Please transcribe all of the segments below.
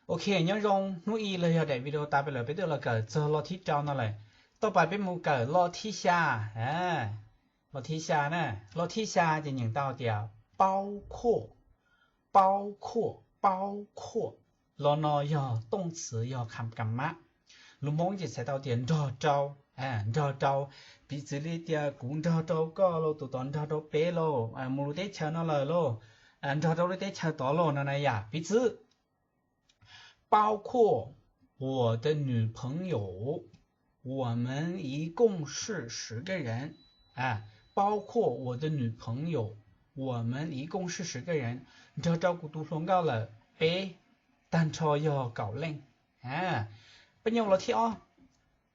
Ok, nyob zoo, hnub ib los yog daim video tas peb lawm peb twb los kawm txog lo thib rau no lawm. Tau pas peb mus kawm lo thib xya. Lo thib xya na, lo thib xya ces nyeem tau tias 包括, 包括, 包括. Lo no yog 动词, yog kham kam mab. Lus Hmoob ces txhais tau tias nrog rau, nrog rau. Piv txwv li tias kuv nrog rau koj lauj, tus tod nrog rau peb lauj, mus lub teb chaws no lawm lauj, nrog rau lub teb chaws tod lauj no na yom. Piv txwv 包括我的女朋友，我们一共是十个人。啊，包括我的女朋友，我们一共是十个人。Nrog rau kuv tus hluas nkauj lawm peb, tag nrho yog kaum leej. Pab nyuj lo thib ob,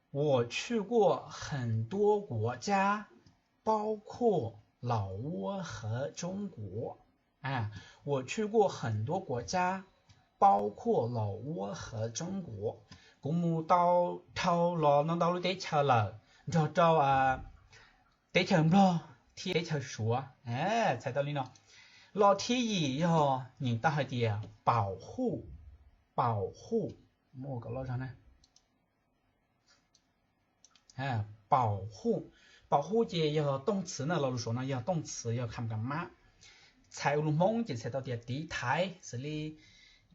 我去过很多国家，包括老挝和中国。啊，我去过很多国家，包括老挝和中国。Kuv mus tau dhau los ntau ntau lub teb chaws lawm, nrog rau teb chaws Nplog thiab teb chaws Suav. Txhais tau li no. Lo thib yim yog nyeem tau hais tias 保护, 保护, muab ua kom loj zog na. 保护, 保护 ces yog 动词 na, lo lus Suav no yog 动词, yog kham kam mab. Txhais ua lus Hmoob ces txhais tau tias tiv thaiv, xws li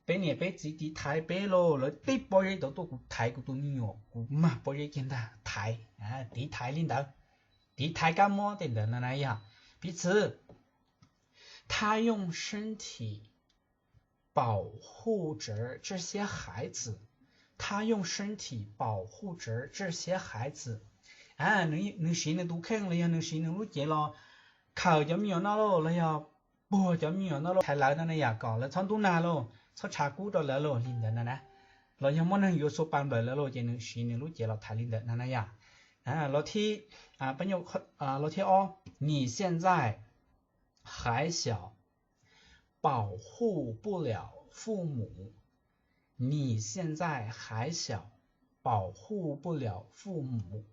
peb niam peb txiv tiv thaiv peb lauj, lawv tib pob zeb tau tuaj kuv thaiv kuv tus me nyuam, kuv mag pob zeb kiag ntag, thaiv, tiv thaiv li ntawd, tiv thaiv kab mob tej ntawd no na yom. Piv txwv 他用身体保护着这些孩子，他用身体保护着这些孩子。Nws siv nws tus kheej los yog nws siv nws lub cev los khaws cov me nyuam no lauj, los yog puag cov me nyuam no lauj, thaiv lawv no na yom, kom lawv txhob ntub nag lauj, txhob tshav kub rau lawv lauj, li ntawd no na. Los yog muaj neeg yuav xua pa nplawm lawv lauj, ces nws siv nws lub cev los thaiv li ntawd no na yom. Lo thib, lo thib ob, 你现在还小，保护不了父母。你现在还小，保护不了父母。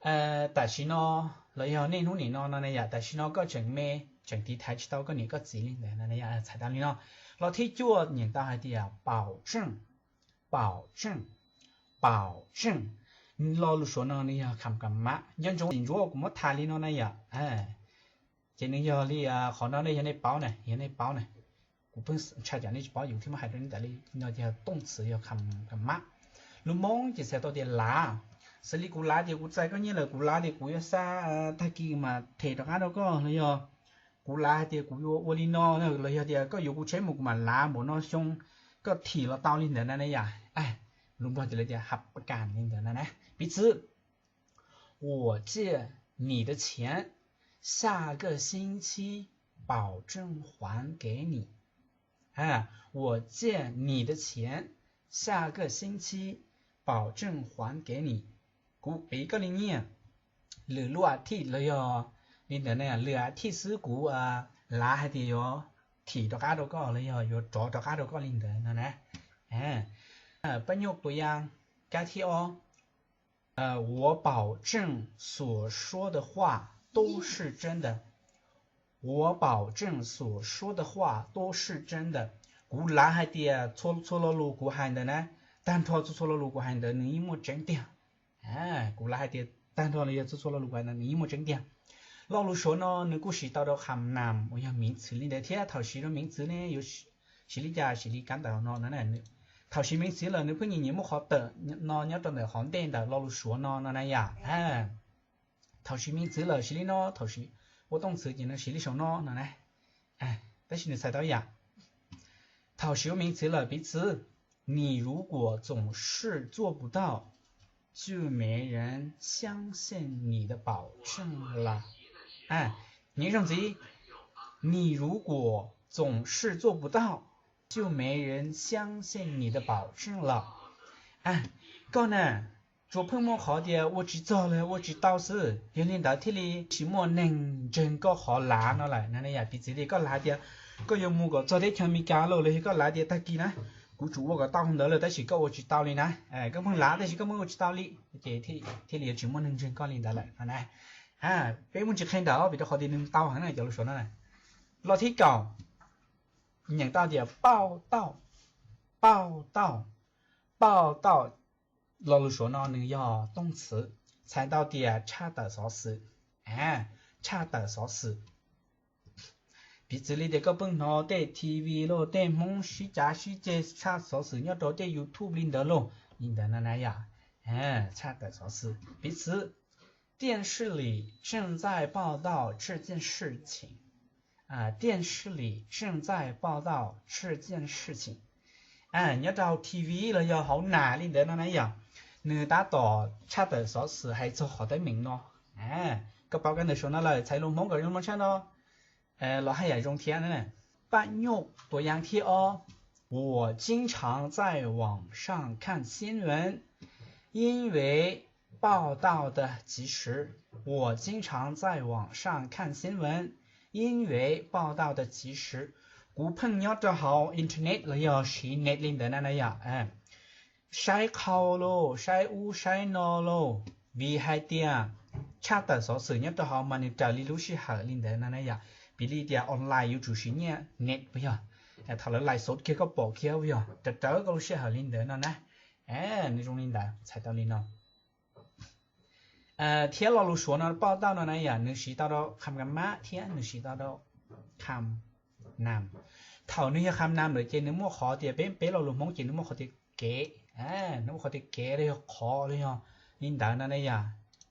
Tam sim no los yog niaj hnub nim no no na yom, tam sim no koj tseem me, tseem tiv thaiv tsis tau koj niam koj txiv li ntawd no na yom, txhais tau li no. Lo thib cuaj nyeem tau hais tias 保证, 保证, 保证. Lo lus Suav no nws yog kham kam mab, nco ntsoov tsis ntsuav kuv muab tham li no na yom. Ces nws yog li qhov no ne, yog nej paub na, yog nej paub na. Kuv pheej ntshai tsam nej tsis paub, yus thiaj muab hais rau nej tas li no, ces yog 动词, yog kham kam mab. Lus Hmoob ces txhais tau tias lav. Xws li kuv lav tias kuv txais koj nyiaj lawm, kuv lav tias kuv yuav xa tag kis mas them rov qab rau koj, los yog kuv lav hais tias kuv yuav ua li no, los yog tias koj yuav kuv tsheb mus kuv mam lav npaum no xyoo koj thim los tau li ntawd na yom. Lus Nplog ces lawv tias รับประกัน li ntawd na na. Piv txwv 我借你的钱，下个星期保证还给你。啊，我借你的钱，下个星期保证还给你。Kuv piv koj li nyiaj lwm lub as thiv los yog li ntawd na, lwm as thiv xwb kuv lav hais tias yuav thim rov qab rau koj los yog yuav rov rov qab rau koj li ntawd no na. Pab nyuj tus yaj kab thib ob, 我保证所说的话都是真的。我保证所说的话都是真的。Kuv lav hais tias txhua txhua lo lus kuv hais ntawd na, tag nrho txhua txhua lo lus kuv hais ntawd nws yeej muaj tseeb tiag. Kuv lav hais tias tag nrho los yog txhua txhua lo lus kuv hais ntawd nws yeej muaj tseeb tiag. Lo lus Suav no nws kuj siv tau rau kham nam uas yog miv txwv li ntawd thiab. Thaum siv rau miv txwv ne yuav siv li cas, siv li kav ntawm no no. Thaum siv miv txwv lawm nws pheej nyiam nyiam muaj qhov tawm no nyob rau ntawm qhov ntej ntawm lo lus Suav no no na yom. Thaum siv miv txwv lawm siv li no, thaum siv ua 动词 ces nws siv li saum no no na. Tab sis nws txhais tau ib yam. Thaum siv ua miv txwv lawm, piv txwv, 你如果总是做不到，就没人相信你的保证了。 Nyob zoo ntxiv, 你如果总是做不到，就没人相信你的保证了。 Koj na, tsuas pheej muaj qhov tias ua tsis txog los ua tsis tau xwb, yog li ntawd thiaj li tsis muaj neeg ntseeg koj qhov lav no lawm no na yom. Piv txwv tias koj lav tias koj yuav mus kom txog teb chaws Amelikas lauj, los yog koj lav tias tag kis na kuv tsum ua kom tau ntawd lawm tab sis koj ua tsis tau li na. Koj pheej lav tab sis koj pheej ua tsis tau li, ces thiaj li yuav tsis muaj neeg ntseeg koj li ntawd lawm no na. Peb muaj tsis qhia ntawm vim rau qhov tias nws tau heev na cov lus Suav no. Lo thib kaum, nyeem tau tias 报到,报道, 报道 lo lus Suav no nws yog 动词, txhais tau tias tshaj tawm xov xwm. Tshaj tawm xov xwm. Piv txwv li tias koj pheej hnov tej T V los tej Hmoob sib cav sib ceg tshaj xov xwm nyob rau tej YouTube li ntawd los li ntawd no na yom. Tshaj tawm xov xwm. Piv txwv, 电视里正在报道这件事情。啊，电视里正在报道这件事情。 Nyob rau hauv T V los yog hauv nas li ntawd no na yom, nws tab tom tshaj tawm xov xwm hais txog qhov teeb meem no. Koj paub kab ntawv Suav no lawm, txhais lus Hmoob kom zoo mloog tshaj no. Los haj yam zoo thiab na. Paj nyuj tuam yaj thib ob, 我经常在网上看新闻，因为报道的及时。我经常在网上看新闻，因为报道的及时。 Kuv pheej nyob rau hauv internet los yog siv net li ntawd na na yom, saib qhau los saib ub saib no los, vim hais tias tshaj tawm xov xwm nyob rau hauv mas nws raws li lub sij hawm li ntawd no na yom. Piv li tias online yuav tsum siv nyiaj net puas yog? Thaum lawv live show kiag koj pom kiag puas yog? Raws raws koj lub sij hawm li ntawd no na. Nws zoo li ntawd, txhais tau li no. Thiab lo lus Suav no 报道 no na yom, nws siv tau rau คำกำหมาย thiab nws siv tau rau คำนาม. Thaum nws yog คำนาม lawm ces nws muaj qhov tias peb, peb lo lus Hmoob ces nws muaj qhov tias kev, nws muaj qhov tias kev los yog qhov los yog li ntawd no na yom.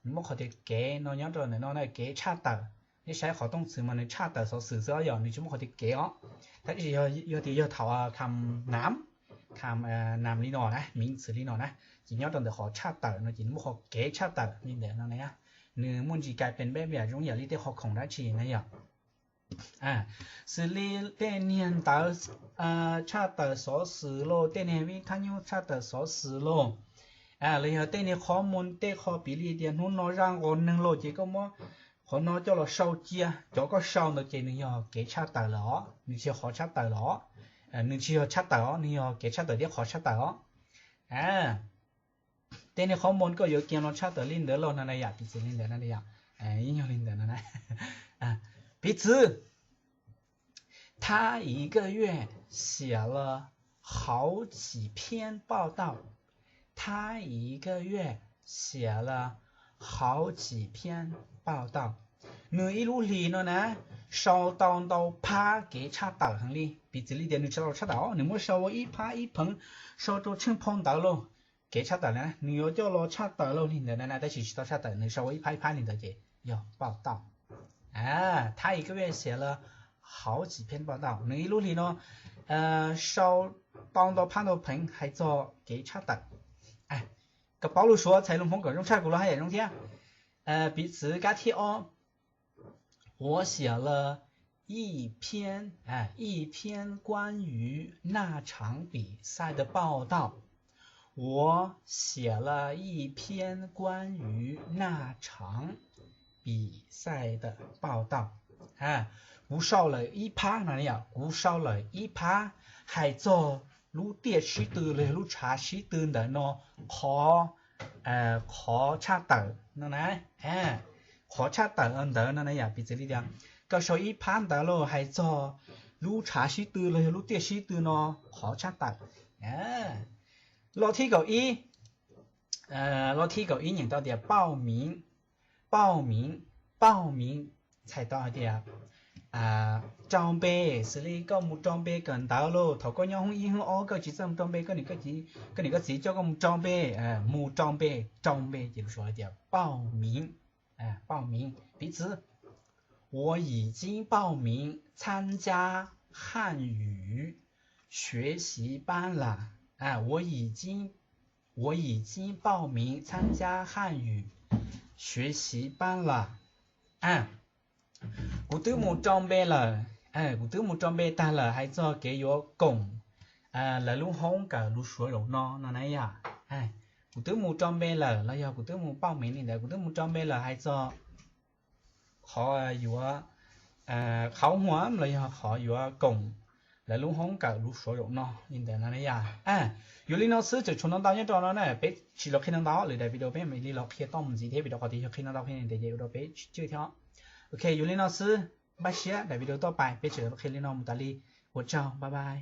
Nws muaj qhov tias kev no nyob rau ntawm no na, kev tshaj tawm. Nej saib qhov 动词 mas nws tshaj tawm xov xwm xwb yom, nws tsis muaj qhov tias kev os. Tab sis yog tias yog thaum คำนาม, คำนาม li no na, 名词 li no na, ces nyob rau ntawm qhov tshaj tawm no ces nws muaj qhov kev tshaj tawm li ntawd no na. Nws muaj ntsis กลายเป็นแบบอย่าง zoo yam li tej qhov khoom dab tsi na yom. Xws li tej niag ntawv tshaj tawm xov xwm los, tej niag vib thaj nyuj tshaj tawm xov xwm los, los yog tej niag qhov mus tej qho piv li tias hnub no zaj nqos neeg los ces koj muab qhov no coj los sau cia, cov koj sau ntawd ces nws yog kev tshaj tawm lawm os, nws tsis yog qhov tshaj tawm lawm os. Nws tsis yog tshaj tawm os, nws yog kev tshaj tawm thiab qhov tshaj tawm os. Tej niag qhov mus koj yuav kiag no tshaj tawm li ntawd los no na yom, piv txwv li ntawd na yom. Ib nyuag li ntawd no na. Piv txwv, 他一个月写了好几篇报道。他一个月写了好几篇报道。 Nws ib lub hlis no na, sau tau ntau phab kev tshaj tawm heev li. Piv txwv li tias nws tsis tau tshaj tawm os, nws muab sau ua ib phab ib pheev, sau rau tsheej phau ntawv lauj. Kev tshaj tawm na, nws yuav coj los tshaj tawm lauj li ntawd na, tab sis tsis tau tshaj tawm, nws sau ua ib phab ib phab li ntawd ces yog 报道. 他一个月写了好几篇报道, nws ib lub hlis no sau tau ntau phab ntau pheev hais txog kev tshaj tawm. Koj paub lus Suav txhais lus Hmoob kom zoo tshaj kuv los haj yam zoo thiab. Piv txwv kab thib ob, 我写了一篇，哎，一篇关于腊肠比赛的报道。我写了一篇关于腊肠比赛的报道。Kuv sau lawm ib phab no, kuv sau lawm ib phab hais txog lub tiaj sib tw los yog lub tshav sib tw ntawm no qhov, qhov tshaj tawm no na. Qhov tshaj tawm ntawd no na yom, piv txwv li tias koj sau ib phab ntawd los hais txog lub tshav sib tw los yog lub tiaj sib tw no qhov tshaj tawm. Lo thib kaum ib, lo thib kaum ib nyeem tau tias 报名, 报名, 报名 txhais tau hais tias rau npe, xws li koj mus rau npe kawm ntawv lauj, thaum koj nyob hoob ib hoob ob koj tsis txawj mus rau npe, koj niam koj txiv coj koj mus rau npe, mus rau npe, rau npe ces lus Suav hais tias 报名, 报名. Piv txwv, 我已经报名参加汉语学习班了。我已经 我已经报名参加汉语学习班了。Kuv twb mus rau npe lawm, kuv twb mus rau npe tag lawm hais txog kev yuav koom lawv lub hoob kawm lus Suav zaum no no na yom. Kuv twb mus rau npe lawm los yog kuv twb mus pauj mev li ntawd, kuv twb mus rau npe lawm hais txog qhov yuav, qhov muag los yog qhov yuav koom lawv lub hoob kawm lus Suav zaum no li ntawd no na yom. Yuav li no xwb, tseem tshuav no ntau nyob rau no na, peb tsis los qhia no ntau, lwm daim video peb mam li los qhia toj mus ntxiv thiab, vim rau qhov tias yog qhia no ntau qhia ntev ces ua rau peb tsis tswj thiab. Ok, yuav li no xwb, npaj siab daim video toj pais peb tseem los qhia li no mus tas li. Ua tsaug, bye bye.